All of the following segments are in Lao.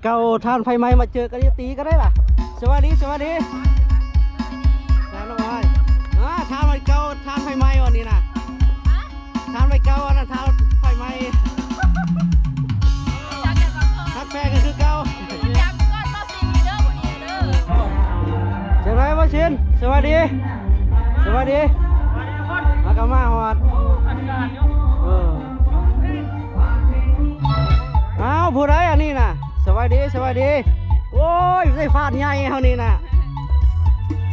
ເກົ່າ ທ່ານໄຟໄໝ້ ມາເຈີກັນຢູ່ຕີກັນໄດ້ລະ. ສະບາຍດີ ສະບາຍດີ ທ່ານໄຟໄໝ້ ອ່າ ທ່ານໄຟເກົ່າ ທ່ານໄຟໄໝ້ ວັນນີ້ນະ ທ່ານໄຟເກົ່າ ອັນນັ້ນທ່ານໄຟໄໝ້ ຮັກແພງກັນຄືເກົ່າ. ຈັ່ງໃດ ບ່າວສິນ ສະບາຍດີ ສະບາຍດີ ອາກະມາຮອດ ເອີ ອ້າວ ຜູ້ໃດອັນນີ້ນະ? ສະບາຍດີ ສະບາຍດີ ໂອ້ຍ ໄດ້ຟາດໃຫຍ່ເຮົານີ້ນະ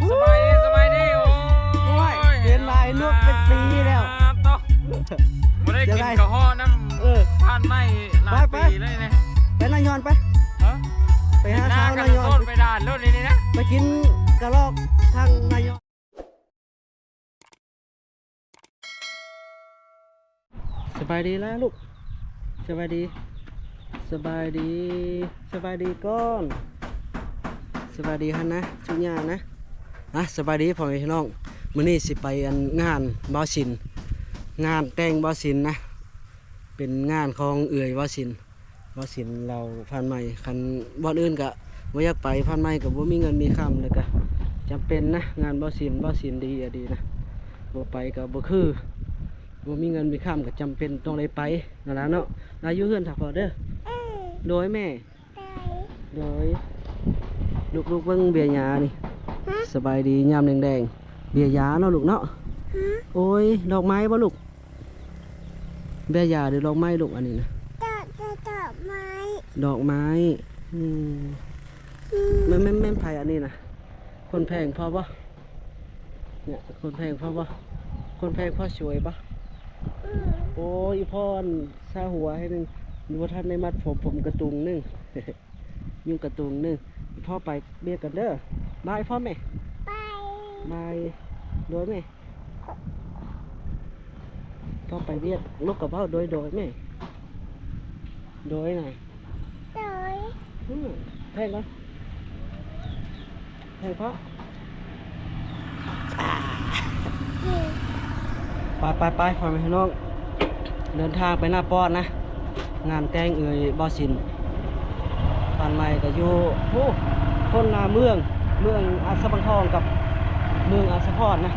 ສະບາຍດີ ສະບາຍດີ ໂອ້ຍ ໂອ້ຍ ເຫັນຫຼາຍນົກເປັນປີແລ້ວ ບໍ່ໄດ້ກິນກະເຫາະນຳ ເອີ ຜ່ານໄມ້ຫຼາຍປີເລີຍນີ້ ໄປນາຍອນໄປ ຮະ ໄປຫາສາວນາຍອນ ໄປດ່ານໂລດນີ້ນະ ໄປກິນກະລອກທາງນາຍອນ. ສະບາຍດີລະລູກ ສະບາຍດີ ສະບາຍດີ ສະບາຍດີກ່ອນ ສະບາຍດີຫັ້ນນະ ສຸຍານະ ອ່ະ ສະບາຍດີພໍ່ແມ່ພີ່ນ້ອງ ມື້ນີ້ຊິໄປອັນງານບ່າວສິນ ງານແຕ່ງບ່າວສິນນະ ເປັນງານຂອງເອື້ອຍບ່າວສິນ. ບ່າວສິນລາວຜ່ານໄມ້ ຄັນບ່ອນອື່ນກະບໍ່ຢາກໄປ ຜ່ານໄມ້ກະບໍ່ມີເງິນມີຄຳ ແລ້ວກະຈຳເປັນນະ ງານບ່າວສິນ ບ່າວສິນດີອີ່ຫຼີນະ ບໍ່ໄປກະບໍ່ຄື ບໍ່ມີເງິນມີຄຳກະຈຳເປັນຕ້ອງໄດ້ໄປຫັ້ນລະເນາະ. ລາຢູ່ເຮືອນຖ້າພໍ່ເດີ ໂດຍແມ່ ໂດຍ ລູກໆ ເບິ່ງເບ້ຍຫຍ້ານີ້ ສະບາຍດີຍາມແລງໆ ເບ້ຍຫຍ້າເນາະລູກເນາະ ໂອ້ຍ ດອກໄມ້ບໍ່ລູກ? ເບ້ຍຫຍ້າຫຼືດອກໄມ້ລູກ ອັນນີ້ນະ? ດອກ ດອກ ດອກໄມ້ ດອກໄມ້ ອືມ ອືມ ແມ່ນ ແມ່ນ ແມ່ນໃຜອັນນີ້ນະ? ຄົນແພງພໍ່ບໍ່? ເນຍ ຄົນແພງພໍ່ບໍ່? ຄົນແພງພໍ່ສວຍບໍ່? ອືມ ໂອ້ຍ ອີ່ພໍ່ອັນ ສະຫົວໃຫ້ໜຶ່ງ ຍັງບໍ່ທັນໄດ້ມັດຜົມ ຜົມກະຕຸງໜຶ່ງ. ຍຸງກະຕຸງໜຶ່ງ ພໍ່ໄປວຽກກ່ອນເດີ ບາຍພໍ່ແມ່ ບາຍ ບາຍ ໂດຍແມ່ ພໍ່ໄປວຽກ ລູກກະເວົ້າໂດຍ ໂດຍແມ່ ໂດຍນະ ໂດຍ ອືມ ແພງບໍ່? ແພງພໍ່ ໄປ ໄປ ໄປ ພໍ່ແມ່ພີ່ນ້ອງ ເດີນທາງໄປນາປອນນະ ງານແຕ່ງເອື້ອຍບ່າວສິນ ບ້ານໃໝ່ກະຢູ່ ໂອ້ ຄົນລະເມືອງ ເມືອງອາດສະບັງທອງກັບເມືອງອາດສະພອນນະ.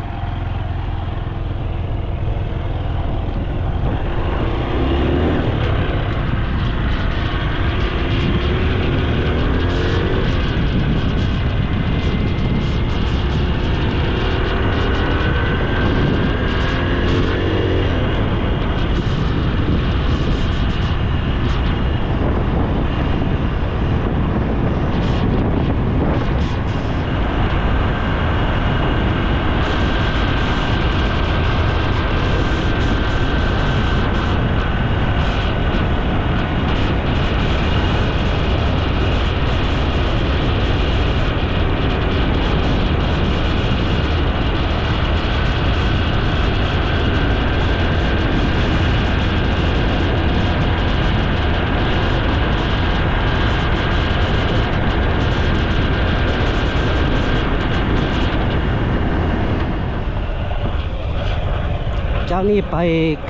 ຈາກນີ້ໄປ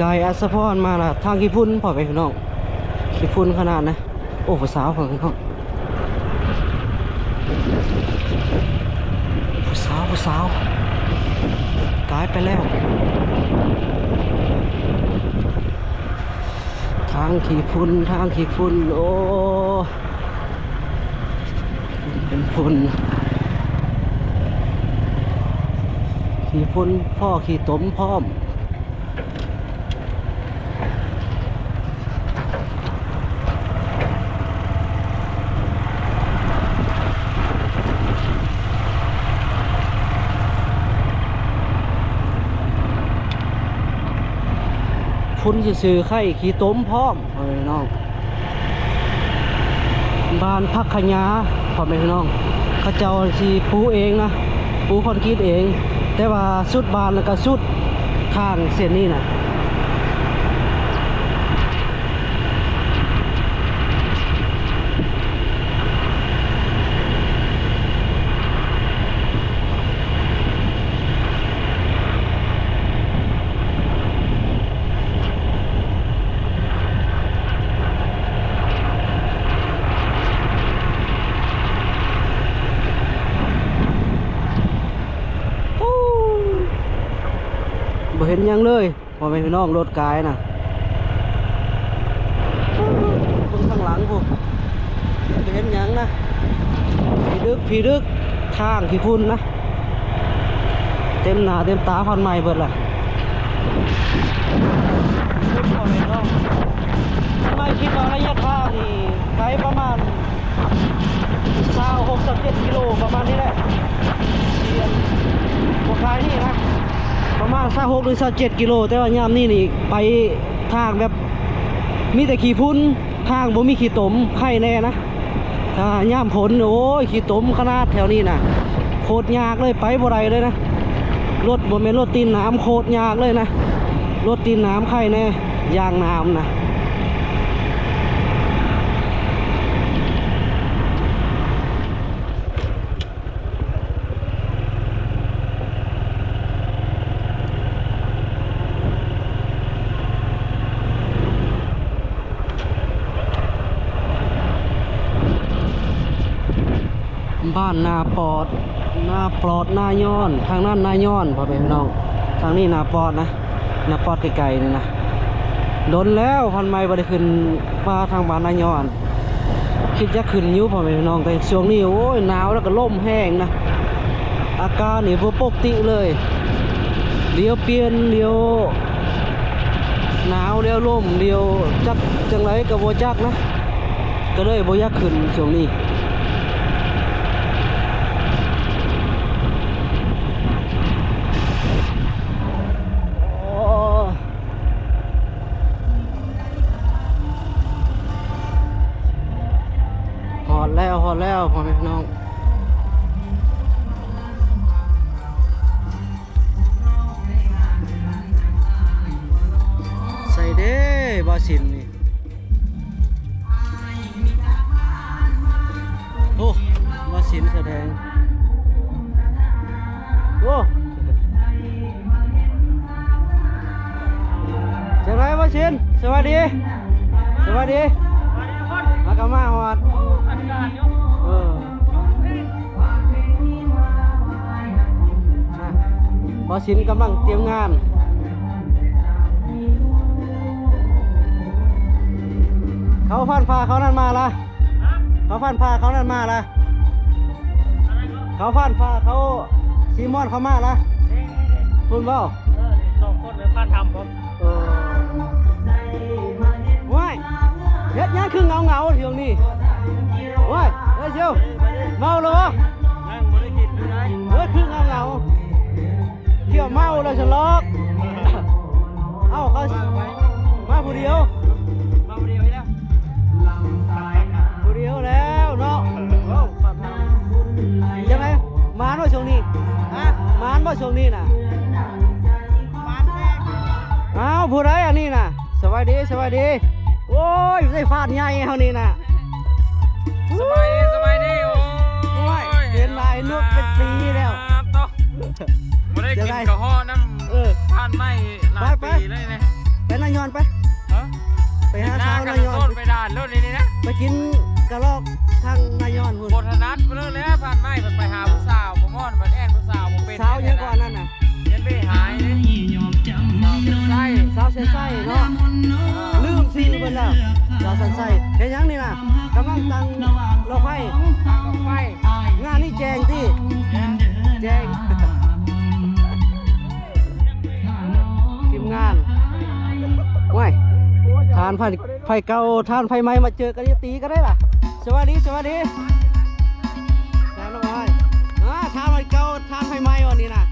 ກາຍອັດສະພອນມາລະ ທາງຂີ້ຝຸ່ນ ພໍ່ແມ່ພີ່ນ້ອງ ຂີ້ຝຸ່ນຂະໜາດນະ. ໂອ້ ຜູ້ສາວ ພໍ່ແມ່ພີ່ນ້ອງ ຜູ້ສາວ ຜູ້ສາວ ກາຍໄປແລ້ວ ທາງຂີ້ຝຸ່ນ ທາງຂີ້ຝຸ່ນ ໂອ້ ເປັນຝຸ່ນ ຂີ້ຝຸ່ນ ພໍ້ຂີ້ຕົມພ້ອມ. ຝຸ່ນຊື່ໆ ໄຂ້ຂີ້ຕົມພ້ອມ ພໍ່ແມ່ພີ່ນ້ອງ. ບ້ານຜັກຂະຫຍາ ພໍ່ແມ່ພີ່ນ້ອງ ເຂົາເຈົ້າຊິປູເອງນະ ປູຄອນກຣີດເອງ ແຕ່ວ່າສຸດບ້ານ ແລ້ວກະສຸດທາງເສັ້ນນີ້ນະ. ເ ເຫັນຫຍັງເລີຍ ພໍ່ແມ່ພີ່ນ້ອງ ລົດກາຍນະ. ເບິ່ງທາງຫຼັງພຸ້ນ ບໍ່ເຫັນຫຍັງນະ. ຜີດຶກ ຜີດຶກ ທາງຂີ້ຝຸ່ນນະ ເຕັມໜ້າເຕັມຕາ ພັນໄມ້ເບິດລະ. ພັນໄມ້ຄິດວ່າໄລຍະທາງນີ້ໄກປະມານ ຊາວຫົກ ຊາວເຈັດກິໂລ ປະມານນີ້ແຫຼະ ທີ່ອັນບໍ່ໄກນີ້ນະ ປະມານຊາວຫົກ ຫຼື ຊາວເຈັດກິໂລ. ແຕ່ວ່າຍາມນີ້ນີ້ໄປທາງແບບມີແຕ່ຂີ້ຝຸ່ນ ທາງບໍ່ມີຂີ້ຕົມ ໄຄແນ່ນະ. ຖ້າຍາມຝົນ ໂອ້ຍ ຂີ້ຕົມຂະໜາດແຖວນີ້ນະ ໂຄດຍາກເລີຍ ໄປບໍ່ໄດ້ເລີຍນະ. ລົດບໍ່ແມ່ນລົດຕີນໜາມ ໂຄດຍາກເລີຍນະ. ລົດຕີນໜາມໄຄແນ່ ຢາງໜາມນະ. ບ້ານນາປອດ ນາປອດ ນາຍ້ອນ ທາງນັ້ນນາຍ້ອນ ພໍ່ແມ່ພີ່ນ້ອງ ທາງນີ້ນາປອດນະ ນາປອດໄກໆນີ້ນະ. ດົນແລ້ວພັນໄມ້ບໍ່ໄດ້ຂຶ້ນມາທາງບ້ານນາຍ້ອນ ຄິດຢາກຂຶ້ນຢູ່ ພໍ່ແມ່ພີ່ນ້ອງ ແຕ່ຊ່ວງນີ້ ໂອ້ຍ ໜາວ ແລ້ວກໍລົມແຮງນະ. ອາກາດນີ້ບໍ່ປົກຕິເລີຍ ດຽວປ່ຽນ ດຽວໜາວ ດຽວລົມ ດຽວຈັກຈັ່ງໃດກໍບໍ່ຈັກນະ ກໍເລີຍບໍ່ຢາກຂຶ້ນຊ່ວງນີ້. ຮອດແລ້ວ ຮອດແລ້ວ ພໍ່ແມ່ພີ່ນ້ອງ. ໃສເດ້ ບ່າວສິນນີ້. ໂອ້ ບ່າວສິນສະແດງ. ໂອ້ ຈັ່ງໃດ ບ່າວສິນ? ສະບາຍດີ ສະບາຍດີ. ອາກະມາຮອດ ເອີ ບ່າວສິນກຳລັງຕຽມງານ. ເຂົາຟັນຟ້າເຂົານັ້ນມາລະ ເຂົາຟັນຟ້າເຂົານັ້ນມາລະ ເຂົາຟັນຟ້າເຂົາຊີມອນເຂົາມາລະ ພຸ້ນບໍ່? ເອີ ສອງຄົນເລີຍພາທຳບໍ່? ເອີ ວ້າຍ ເຮັດຫຍັງຄືເຫງົາໆ ຊ່ວງນີ້? ໂອ້ຍ ເອີ ຊິວ ເມົາແລ້ວບໍ່? ຍັງບໍ່ໄດ້ກິນຢູ່ໃດ. ເອີ ຄືເຫງົາໆ ທ່ຽວເມົາແລ້ວຊັ້ນລອກ. ເອົ້າ ເຂົາມາຜູ້ດຽວ ມາຜູ້ດຽວນີ້ນະ ຜູ້ດຽວແລ້ວເນາະ. ເອົ້າ ຈັ່ງໃດ ໝານບໍ່ຊ່ວງນີ້? ຮະ ໝານບໍ່ຊ່ວງນີ້ນະ? ໝານແທ້. ອ້າວ ຜູ້ໃດອັນນີ້ນະ? ສະບາຍດີ ສະບາຍດີ. ໂອ້ຍ ໄດ້ຟາດໃຫຍ່ເຮົານີ້ນະ. ສະບາຍດີ ສະບາຍດີ. ໂອ້ຍ ໂອ້ຍ ເຫັນຫຼາຍນຸກເປັນປີແລ້ວ ບໍ່ໄດ້ກິນກະເຫາະນຳ ເອີ ຟາດໄມ້ຫຼາຍປີແລ້ວນີ້. ໄປນາຍອນໄປ ຮະ ໄປຫາສາວນາຍອນ ໄປດ່ານໂລດນີ້ນະ ໄປກິນກະລອກທາງນາຍອນພຸ້ນ. ບໍ່ຖະໜັດເລີຍແຫຼະ ຟາດໄມ້ ໄປຫາຜູ້ສາວບໍ່ມ່ອນ ໄປແອ່ນຜູ້ສາວບໍ່ເປັນ. ສາວຫຍັງກ່ອນນັ້ນນະ? ຍັງໄປຫາຍເດ້ ສາວແສນໄຊ ສາວແສນໄຊເນາະ ລືມຊື່ເພິ່ນແລ້ວ. ສາວແສນໄຊເຮັດຫຍັງນີ້ນະ? ກຳລັງຕັ້ງຫຼອກໄຟ ຕັ້ງຫຼອກໄຟ. ງານນີ້ແຈ້ງຕິ? ແຈ້ງ ແຈ້ງ. ທີມງານ ໂອ້ຍ ທ່ານໄຟ ໄຟເກົ່າ ທ່ານໄຟໃໝ່ ມາເຈີກັນ ຕີກັນໄດ້ລະ. ສະບາຍດີ ສະບາຍດີ ສາວນ້ອງອ້າຍ. ອ່າ ທ່ານໄຟເກົ່າ ທ່ານໄຟໃໝ່ ອັນນີ້ນະ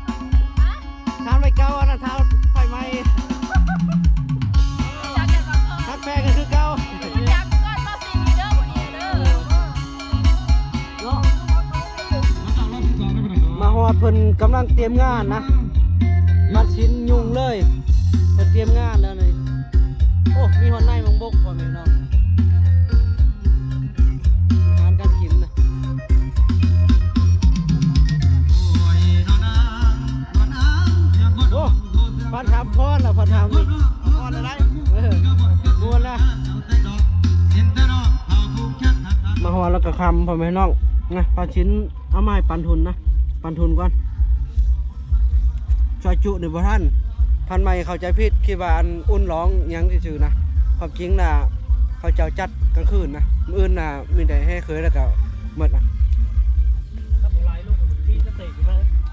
ທ່ານໄຟເກົ່າ ອັນນັ້ນທ່ານໄຟໃໝ່ ຮັກແພງກັນຄືເກົ່າ. ເນາະ ມາຮອດເພິ່ນກຳລັງຕຽມງານນະ ມັດສິນຫຍຸ້ງເລີຍ ເພິ່ນຕຽມງານແລ້ວນີ້. ໂອ້ ມີຮອດໃນມັງບົກ ພໍ່ແມ່ພີ່ນ້ອງ ອາຫານການກິນນະ. ໂອ້ ພັນທຳພອນລະ ພັນທຳພອນລະໄດ໋ ເອີ ມ່ວນລະ. ມາຮອດແລ້ວກະຄ່ຳ ພໍ່ແມ່ນ້ອງນະ. ພາສິນເອົາມາໃຫ້ປັນທຸນນະ ປັນທຸນກ່ອນ. ຊອຍຈຸນີ້ບໍ່ທັນ ພັນໃໝ່ເຂົ້າໃຈຜິດ ຄິດວ່າອັນອຸ່ນຫຼອງຫຍັງຊື່ໆນະ. ຄວາມຈິງນະ ເຂົາເຈົ້າຈັດກາງຄືນນະ. ມື້ອື່ນນະ ມີແຕ່ແຫ່ເຂີຍແລ້ວກໍໝົດລະ.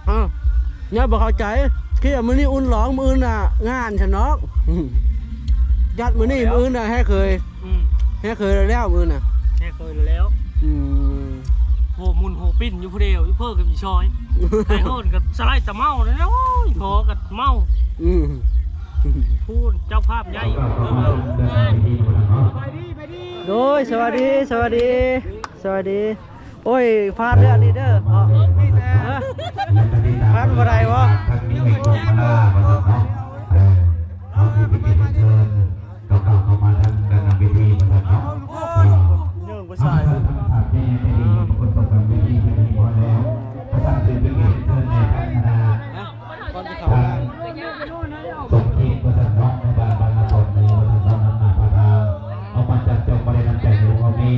ເອີ ຍັງບໍ່ເຂົ້າໃຈ ຄິດວ່າມື້ນີ້ອຸ່ນຫຼອງ ມື້ອື່ນນະງານຊັ້ນເນາະ. ຈັດມື້ນີ້ ມື້ອື່ນນະແຫ່ເຂີຍ. ອືມ ແຫ່ເຂີຍແລ້ວມື້ນະ ແຫ່ເຂີຍແລ້ວ. ອືມ ໂຫໝຸນໂຫປິ້ນຢູ່ຜູ້ດຽວ ຢູ່ເພີກັບຢູ່ຊອຍ. ໄປຮອດກໍສະໄລຕະເມົາແລ້ວ. ໂອ້ຍ ພໍກັບເມົາ. ອືມ ຜູ້ເຈົ້າພາບໃຫຍ່. ໂດຍ ສະຫວັດດີ ສະຫວັດດີ ສະຫວັດດີ. ໂອ້ຍ ພາດເລື່ອງນີ້ເດີເນາະ. ເອີ ພາດບໍ່ໄດ້ບໍ່? ເອີ ເອົາທີ່ໄປເກັບເຊີນ ເກົ່າໆເຂົ້າມາທາງດ້ານຫຼັງເວທີວ່າຊັ້ນເນາະ. ເອີ ເອີ ເອີ ເອີ ເອີ ຄົນຕົກກັນເວທີເປັນທີ່ພໍແລ້ວ ປະສານເຊີນໄປເກັບເຊີນໃນທາງຄະນະ ກ່ອນຊິເຂົ້າໄດ້ ສົມເຂດວ່າຊັ້ນເນາະ ໃນບ້ານ ບ້ານນາຕອນເໜືອວ່າຊັ້ນເນາະ ນຳໜ້າພາທາງ ອອກມາຈັບຈອງບໍ່ໄດ້ນຳໃຈໃນວົງເຮົານີ້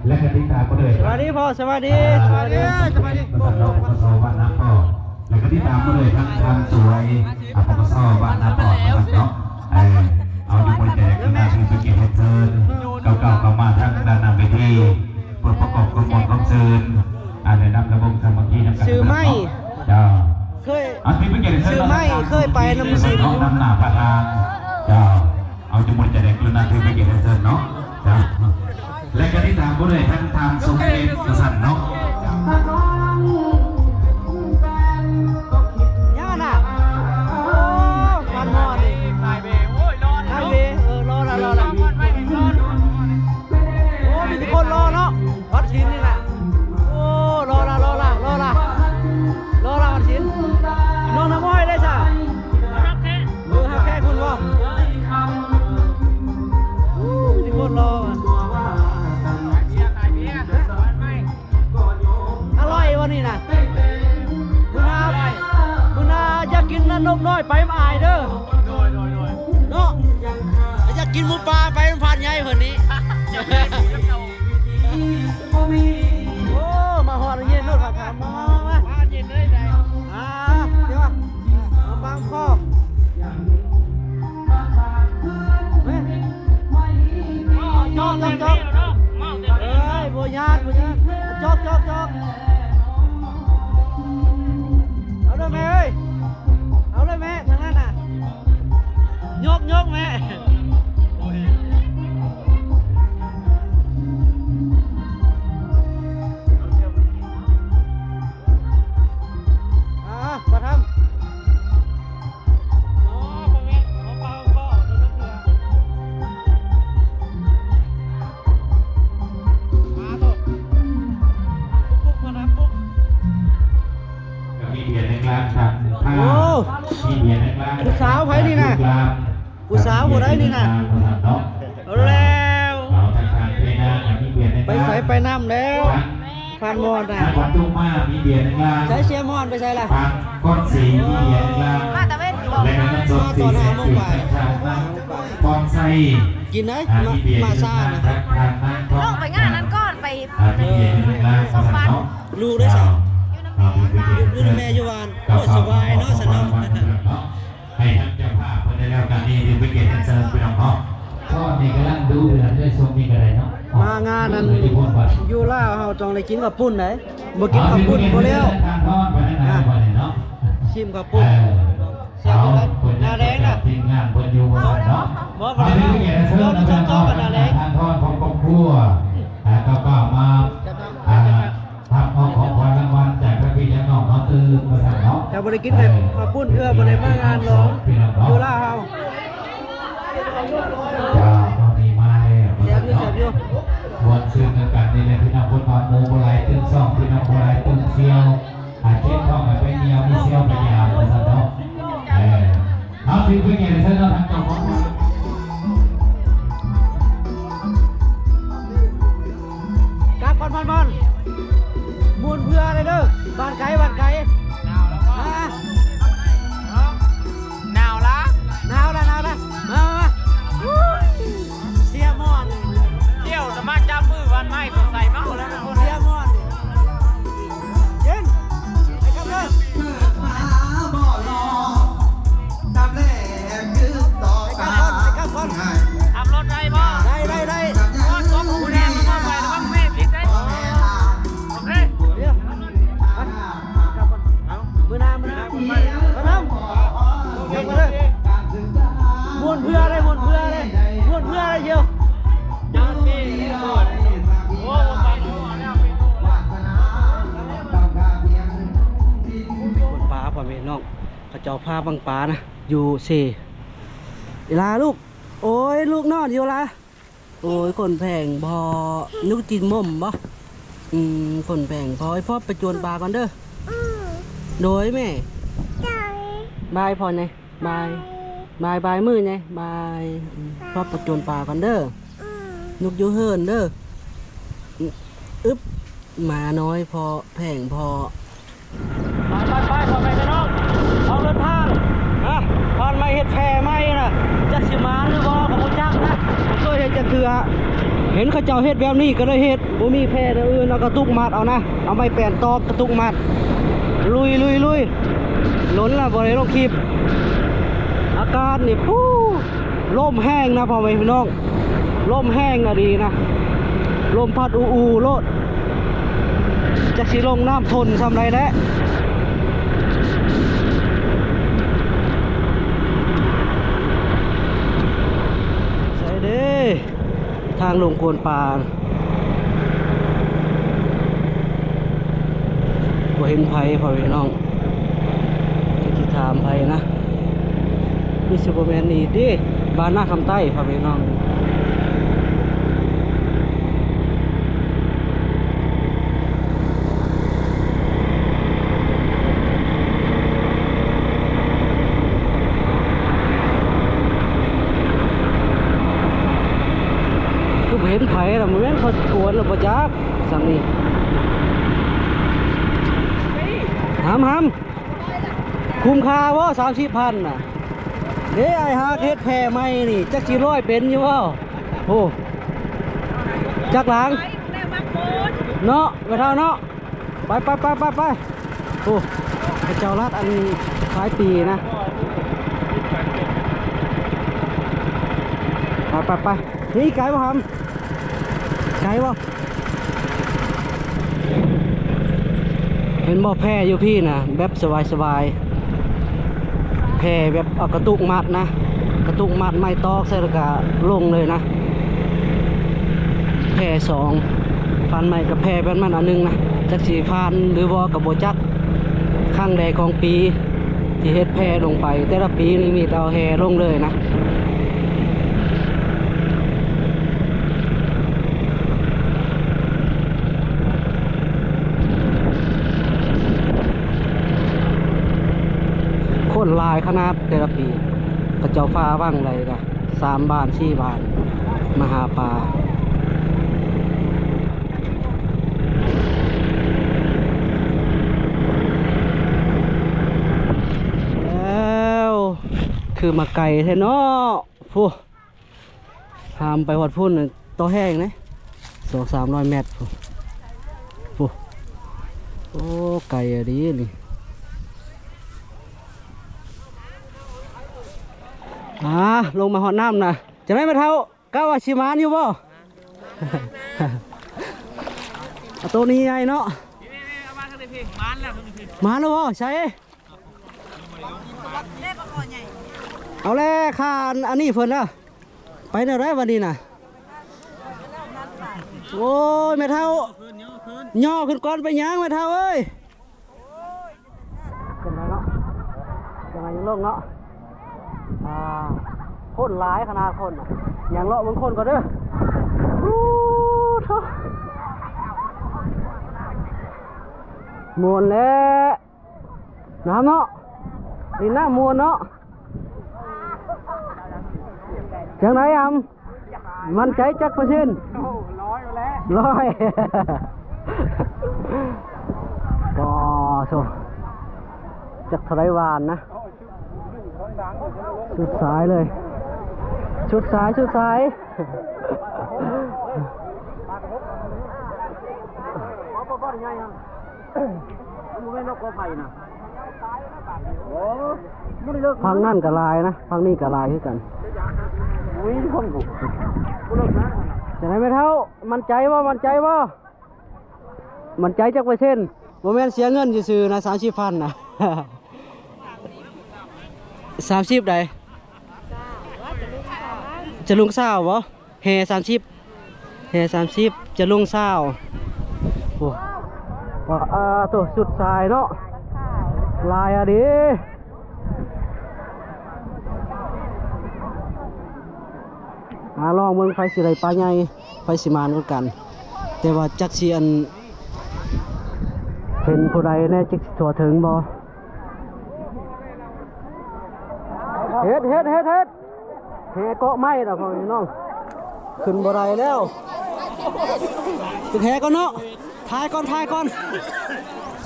ແລະກະຕິດຕາມມາເລີຍ. ສະຫວັດດີພໍ່ ສະຫວັດດີ ສະຫວັດດີ ສະຫວັດດີ ປກສ ບ້ານນາປອດ ແລະກະຕິດຕາມມາເລີຍ ທາງທ່ານສວຍ ອາ ປກສ ບ້ານນາປອດ ວ່າຊັ້ນເນາະ. ເອີ ເອົາຢູ່ມື້ນີ້ແຕ່ລະຄືນນະ ຖືເປັນກຽດເຮັດເຊີນ ເກົ່າໆເຂົ້າມາທາງດ້ານໜ້າເວທີ ເພື່ອປະກອບຄວາມມ່ວນຄວາມຊື່ນ ອາ ແນະນຳລະບົບສາມັກຄີນຳກັນ. ຊື່ໄມ້ ເຈົ້າ ເຄີຍ ອາ ທີ່ເປັນກຽດເຊີນ ຊື່ໄມ້ ເຄີຍໄປນຳຊິເນາະ ນຳໜ້າພາທາງ ເຈົ້າ. ເອົາ ຈະໝົດໃຈໄດ້ຄືນນະ ຖືເປັນກຽດເຮັດເຊີນເນາະ ເຈົ້າ. ແລະກະຕິດຕາມບໍ່ໄດ້ທັງທ່ານສົມເກດ ວ່າຊັ້ນເນາະ. ຍັງນະ ໂອ້ ມັນຮອດນີ້ ຖ່າຍເວ ເອີ ລໍລະ ລໍລະ ໂອ້ ມີແຕ່ຄົນລໍເນາະ ວັດສິນນີ້ນະ. ໂອ້ ລໍລະ ລໍລະ ລໍລະ ລໍລະ ວັດສິນ. ນ້ອງນ້ຳອ້ອຍໄດ້ຊະ ຮັກແທ້ ເອີ ຮັກແທ້ພຸ້ນບໍ່? ໂອ້ ມີແຕ່ຄົນລໍ. ອະລ່ອຍບໍ່ນີ້ນະ? ມື້ໜ້າ ມື້ໜ້າຢາກກິນນະນົກນ້ອຍໄປນຳອ້າຍເດີ. ໂດຍ ໂດຍ ໂດຍ ເນາະ ຢາກກິນໝູປ່າໄປນຳພານໃຫຍ່ເພິ່ນນີ້. ໂອ້ ມາຮອດເຢັນໂລດ ຖາມ ມາ ມາ ມາ ເຢັນເລີຍໃດ. ອ່າ ດຽວ ມາຟັງພໍ່ ເອີຍ ຈອກ ຈອກ ຈອກ ເອີຍ ບໍ່ຍາດ ບໍ່ຍາດ ຈອກ ຈອກ ຈອກ. ເອົາເດີແມ່ເອີຍ ເອົາເລີຍແມ່ ທາງນັ້ນນະ ຍົກ ຍົກແມ່. ອ່າ ປະທຳ ອໍ ບໍ່ແມ່ນ ຂໍເປົ່າຂໍເດີ ມາໂຕ ປຸກ ປຸກ ມານຳປຸກ. ກໍມີເບຍໃນການທຳ ໂອ້ ມີເບຍໃນການ ຜູ້ສາວໃຜນີ້ນະ? ຜູ້ສາວຜູ້ໃດນີ້ນະ? ເອົາແລ້ວ ໄປໃສໄປນຳແລ້ວ ທ່ານມອນນະ. ໃສເສຍມອນໄປໃສລະ? ມາຕາເວັນ ແລະເງິນສົດ ມາຕອນຫ້າໂມງປາຍ ພອນໄຊ ກິນໄດ໋ ມາ ມາຊ້ານະ. ນ້ອງໄປງານນັ້ນກ່ອນ ໄປ ອ່າ ສອງບາດ ລູກໄດ້ໃສ? ຢູ່ນຳແມ່ ຢູ່ນຳແມ່ຢູ່ບ້ານ. ໂອ້ຍ ສະບາຍເນາະ ຊັ້ນເນາະ. ໃຫ້ທາງເຈົ້າພາບເພິ່ນໄດ້ແລ້ວກັນນີ້ ຖືເປັນກຽດເຊີນພີ່ນ້ອງເນາະ. ຕອນນີ້ກຳລັງດູເດືອດເລີຍ ຊົມນີ້ກໍໄດ້ເນາະ. ມາງານນັ້ນຢູ່ລາວ ເຮົາຕ້ອງໄດ້ກິນເຂົ້າປຸ້ນໄດ໋ ບໍ່ກິນເຂົ້າປຸ້ນບໍ່ແລ້ວ. ຊີມເຂົ້າປຸ້ນ ເອີ ແຊບເລີຍ ໜ້າແດງນະ. ທີມງານເພິ່ນຢູ່ບໍ່ເນາະ. ບໍ່ ບໍ່ໄດ້ ເອົາ ເອົາ ເອົາ ໜ້າແດງ. ທາງທອນຂອງຄອບຄົວ ອ່າ ກ້າວໆມາ ອ່າ ຮັບເອົາຂອງຂວັນລາງວັນຈາກທາງພີ່ທາງນ້ອງເຮົາຕື່ມວ່າຊັ້ນເນາະ. ເຈົ້າບໍ່ໄດ້ກິນແຕ່ເຂົ້າປຸ້ນເທື່ອ ບໍ່ໄດ້ມາງານຫຼວງຢູ່ລາວເຮົາ. ເຈົ້າ ຕອນນີ້ມາແລ້ວວ່າຊັ້ນເນາະ. ມ່ວນຊື່ນນຳກັນນີ້ແຫຼະ ພີ່ນ້ອງຄົນບ້ານໝູ່ບໍ່ຫຼາຍຕື່ມສອງ ພີ່ນ້ອງບໍ່ຫຼາຍຕື່ມສ່ຽວ ອາ ເຈັບທ້ອງໃຫ້ໄປຍ່ຽວ ມີສ່ຽວໄປຍາມວ່າຊັ້ນເນາະ. ເອີ ເອົາ ຖືເປັນກຽດເຊີນເນາະ ທາງເຈົ້າຂອງ ກັບກ່ອນ ພັນ ພັນ ໝູນເພື່ອເລີຍເດີ ບ້ານໄກ ບ້ານໄກ. ໜາວແລ້ວ ໜາວລະ ໜາວລະ ໜາວລະ. ມາ ມາ ມາ ເສຍມ່ອນ ດຽວຈະມາຈັບມືວັນໃໝ່ ສົງໄສເມົາແລ້ວ ເສຍມ່ອນ. ເຢັນ ໄປກັບເດີ. ເຈົ້າພາບັງປານະ ຢູ່ເຊ. ອີຫຼາລູກ ໂອ້ຍ ລູກນອນຢູ່ລະ. ໂອ້ຍ ຄົນແພງພໍ່ ລູກກິນໝົມບໍ່? ອືມ ຄົນແພງພໍ່ ພໍ່ໄປຈວນປາກ່ອນເດີ. ໂດຍແມ່. ບາຍພໍ່ແດ່. ບາຍ ບາຍ ບາຍມືແດ່. ບາຍ. ອືມ ພໍ່ໄປຈວນປາກ່ອນເດີ. ລູກຢູ່ເຮືອນເດີ. ອືມ ອຶບ ໝານ້ອຍພໍ່ ແພງພໍ່. ໄປ ໄປ ໄປ ພໍ່ແມ່ພີ່ນ້ອງ ອອກເດີນທາງນະ. ຜ່ານມາເຮັດແພໃໝ່ນະ ຈັກຊິໝານຫຼືບໍ່ກໍບໍ່ຈັກນະ ບໍ່ເຄີຍເຮັດຈັກເທື່ອ. ເຫັນເຂົາເຈົ້າເຮັດແບບນີ້ກໍເລີຍເຮັດ. ບໍ່ມີແພແນວອື່ນ ເອົາກະຕຸກມັດເອົານະ ເອົາໄມ້ແປ້ນຕອກກະຕຸກມັດ. ລຸຍ ລຸຍ ລຸຍ. ດົນລະບໍ່ໄດ້ລົງຄລິບ. ອາກາດນີ້ ປູ້ ລົມແຮງນະ ພໍ່ແມ່ພີ່ນ້ອງ ລົມແຮງອີ່ຫຼີນະ ລົມພັດອູໆໂລດ. ຈັກຊິລົງນ້ຳທົນຊ່ຳໃດແຫຼະ. ໃສເດ້ ທາງລົງໂຄນປ່າ ບໍ່ເຫັນໃຜ ພໍ່ແມ່ພີ່ນ້ອງ. ຈັກຊິຖາມໃຜນະ ຄືຊິບໍ່ແມ່ນນີ້ເດ້ ບ້ານນາຄຳໃຕ້ ພໍ່ແມ່ພີ່ນ້ອງ. ຄືບໍ່ເຫັນໃຜລະ ບໍ່ແມ່ນເຂົາກວນລະບໍ່ຈັກ ຊ່ຳນີ້. ຫຳ ຫຳ ຄຸ້ມຄ່າບໍ່ ສາມສິບພັນນະ? ເດ້ ອ້າຍຫາກເຮັດແພໃໝ່ນີ້ ຈັກຊິລອຍເປັນຢູ່ບໍ່? ໂອ້ ຈັກຫຼັງເນາະ ແມ່ເຖົ້າເນາະ. ໄປ ໄປ ໄປ ໄປ ໄປ. ໂອ້ ເຂົາເຈົ້າລັດອັນຫຼາຍປີນະ. ໄປ ໄປ ໄປ. ນີ້ໄກບໍ່ຫຳ? ໄກບໍ່? ເຫັນບໍ່ ແພຢູ່ພີ້ນະ ແບບສະບາຍໆ ແພແບບເອົາກະຕຸກມັດນະ ກະຕຸກມັດໄມ້ຕອກໃສ່ ແລ້ວກະລົງເລີຍນະ. ແພສອງ ພັນໄມ້ກັບແພແບບນັ້ນອັນໜຶ່ງນະ ຈັກຊິຜ່ານຫຼືບໍ່ກະບໍ່ຈັກ. ຄັ້ງແລກຂອງປີທີ່ເຮັດແພລົງໄປ ແຕ່ລະປີນີ້ມີແຕ່ເອົາແຮລົງເລີຍນະ. ຄົນຫຼາຍຂະໜາດ ແຕ່ລະປີເຂົາເຈົ້າຟ້າຫວັງໄດ້ກະສາມບ້ານສີ່ບ້ານມາຫາປາ. ແລ້ວ ຄືມາໄກແທ້ເນາະ ພຸ້ນ ຫາມໄປຮອດພຸ້ນ ຕໍ່ແຮງເດ້ ສອງສາມຮ້ອຍແມັດ ພຸ້ນ ພຸ້ນ. ໂອ້ ໄກອີ່ຫຼີນີ້. ອ່າ ລົງມາຮອດນ້ຳນະ ຈັ່ງໃດແມ່ເຖົ້າ? ກະວ່າຊິໝານຢູ່ບໍ່? ເອົາໂຕນີ້ໃຫຍ່ເນາະ. ມາແລ້ວບໍ່? ໃສ? ເອົາແລ້ວ ຂ້າອັນ ອັນນີ້ເພິ່ນລະ ໄປແນວໃດບັດນີ້ນະ? ໂອ້ຍ ແມ່ເຖົ້າ ຍໍຂຶ້ນກ່ອນ ໄປຫຍັງແມ່ເຖົ້າເອີຍ? ຈັ່ງໃດເນາະ ຈັ່ງໃດຍັງລົງເນາະ. ອ່າ ຄົນຫຼາຍຂະໜາດຄົນນະ ຍ່າງເລາະເບິ່ງຄົນກ່ອນເດີ. ໂອ້ໂທ້ ມ່ວນແຫຼະ ນະຫຳເນາະ ຫຼິ້ນນ້ຳມ່ວນເນາະ. ຈັ່ງໃດຫຳ? ໝັ້ນໃຈຈັກເປີເຊັນ? ໂອ້ ຮ້ອຍແລ້ວ ຮ້ອຍ. ປາໂທ້ ຈັກເທົ່າໃດຫວານນະ. ສຸດສາຍເລີຍ ສຸດສາຍ ສຸດສາຍ. ຝັ່ງນັ້ນກະຫຼາຍນະ ຝັ່ງນີ້ກະຫຼາຍຄືກັນ. ຈັ່ງໃດແມ່ເຖົ້າ ໝັ້ນໃຈບໍ່? ໝັ້ນໃຈບໍ່? ໝັ້ນໃຈຈັກເປີເຊັນ? ບໍ່ແມ່ນເສຍເງິນຊື່ໆນະ ສາມສິບພັນນະ. ສາມສິບໃດ? ຈະລົງຊາວບໍ່? ແຫ່ສາມສິບ ແຫ່ສາມສິບ ຈະລົງຊາວ. ໂອ້ ປາໂທ້ ສຸດສາຍເນາະ ຫຼາຍອະເດ. ມາລອງເບິ່ງໃຜຊິໄດ້ປາໃຫຍ່ ໃຜຊິໝານກວ່າກັນ ແຕ່ວ່າຈັກຊິອັນ ເຫັນຜູ້ໃດແດ່ ຈັກຊິທົ່ວເຖິງບໍ່. ເຮັດ ເຮັດ ເຮັດ ເຮັດ ແຫເກາະໄມ້ລະພໍ່ແມ່ພີ່ນ້ອງ ຂຶ້ນບໍ່ໄດ້ແລ້ວ. ຕຶກແຫກ່ອນເນາະ ຖ່າຍກ່ອນ ຖ່າຍກ່ອນ.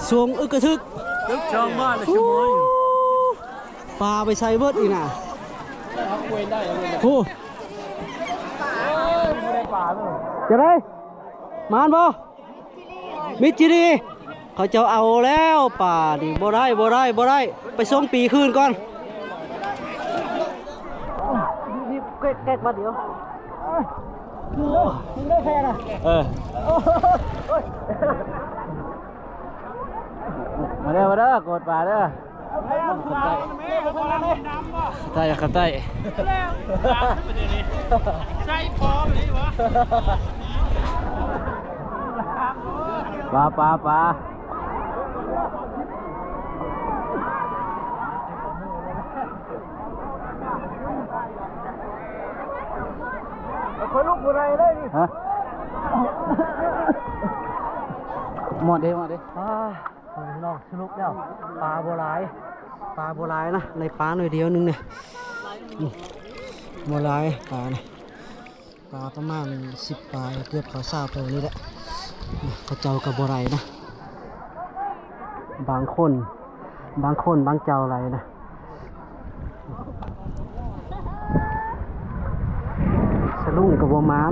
ສວງອຶກກະທຶກ ຕຶກຊ່ອງບ້ານລະຊົ່ວໂມງຢູ່. ປາໄປໃສເບິດອີກນະ ໂອ້. ຈະໄດ້ ມານບໍ່? ມິດຈີດີ ເຂົາເຈົ້າເອົາແລ້ວປານີ້ ບໍ່ໄດ້ ບໍ່ໄດ້ ບໍ່ໄດ້ ໄປສົ່ງປີຄືນກ່ອນ. ແກກໆ ບາດດຽວ ເອີ ມາເດີ ມາເດີ ກົດປາເດີ. ເຂົ້າໃຈ ເຂົ້າໃຈ ໃສ່ພໍນີ້ຫວາ ປາ ປາ ປາ. ຂ້ອຍລຸກບໍ່ໄດ້ເລີຍນີ້ ຮະ ໝົດເດ້ ໝົດເດ້. ອ່າ ພີ່ນ້ອງ ສະຫຼຸບແລ້ວ ປາບໍ່ຫຼາຍ ປາບໍ່ຫຼາຍນະ ໄດ້ປາໜ້ອຍດຽວໜຶ່ງນະ ອືມ ບໍ່ຫຼາຍປານະ ປາປະມານສິບປາຍ ເກືອບເຂົ້າຊາວໂຕນີ້ແຫຼະ. ເຂົາເຈົ້າກໍບໍ່ໄດ້ນະ ບາງຄົນ ບາງຄົນບາງເຈົ້າໄດ້ນະ ສະຫຼຸບກໍບໍ່ໝານ.